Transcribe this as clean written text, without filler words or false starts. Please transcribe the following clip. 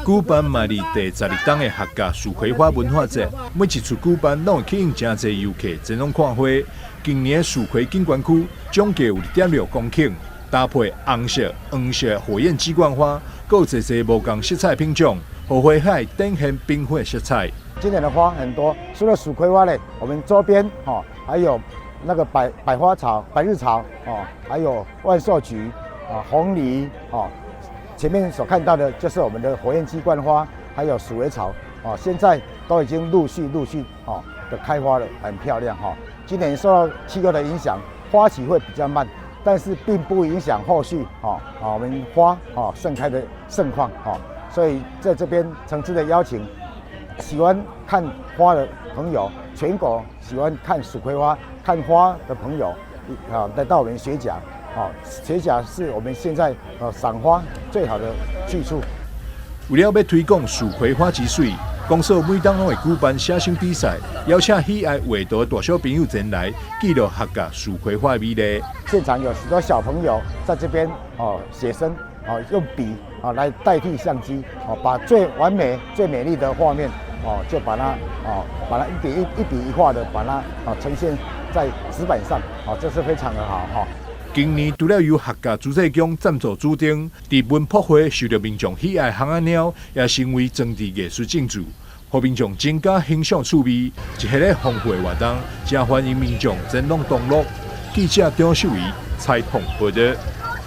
舉辦嘛佇第12冬的客家蜀葵花文化節，每一次舉辦攏會吸引誠濟遊客前往看花。今年蜀葵景觀區總計有2.6公頃，搭配紅色、黃色火焰雞冠花，閣有濟濟無仝色彩品種，予花海展現繽紛色彩。今年的花很多，除了蜀葵花咧，我們周邊吼還有那個百花草、百日草哦，還有萬壽菊啊、紅藜哦。前面所看到的就是我們的火焰雞冠花，還有鼠尾草哦，現在都已經陸續陸續哦的開花了，很漂亮哈。今年受到氣候的影響，花期會比較慢，但是並不影響後續哦啊我們花哦盛開的盛況哦。所以在這邊誠摯的邀請喜歡看花的朋友，全國喜歡看蜀葵花、看花的朋友啊，來到我們學甲。哦，學甲是我們現在賞花最好的去處。為了欲推廣蜀葵花之媠，公所每冬攏會舉辦寫生比賽，邀請喜愛畫圖的大小朋友前來記錄客家蜀葵花的美麗。現場有許多小朋友在這邊哦寫生哦，用筆啊來代替相機哦，把最完美、最美麗的畫面哦，就把它哦，把它一筆一筆一畫的把它啊呈現在紙板上，哦，這是非常的好哈。今年除了由客家諸濟宮贊助主燈，佇文博會受著民眾喜愛蜂仔貓，也成為裝置藝術進駐，予民眾增加欣賞趣味。一系列豐富的活動，誠歡迎民眾前往同樂。記者張秀儀採訪報導。